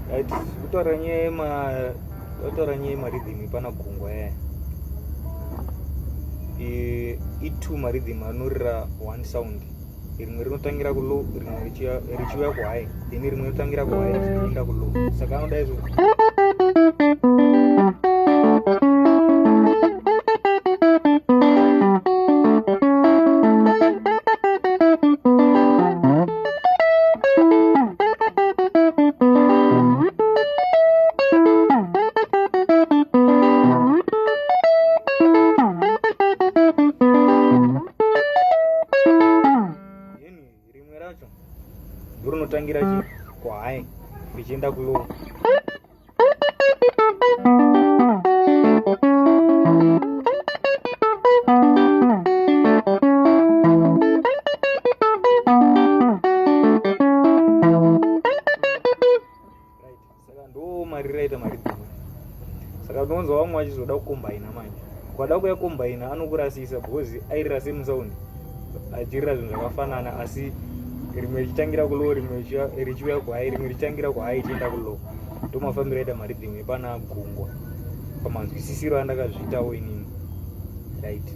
Right, kutaura nyaya yema kutaura nyaya yemaridhimu ipana gungwa yaya. I2 maridhimu anorira one sound. Rimwe rinotangira kulow, rimwe richiuya kuhigh, then rimwe rinotangira kuhigh richienda kulow. Saka anoda izvo. Rimwe racho ndorinotangira chi kuhigh richienda kulow. Saka ndo marira aita mari dzimwe. Saka unonzwa vamwe vachizoda kukombaina manje. Ukada kuya kombaina anokurasisa because airira same sound achirira zvinhu zvakafanana asi rimwe richitangira kulow rimwe richiuya kuhigh rimwe richitangira kuhigh richienda kulow. Ndomafambiro aita mari dzimwe pana gungwa pamanzwisisiro andakazviitawo inini. Right.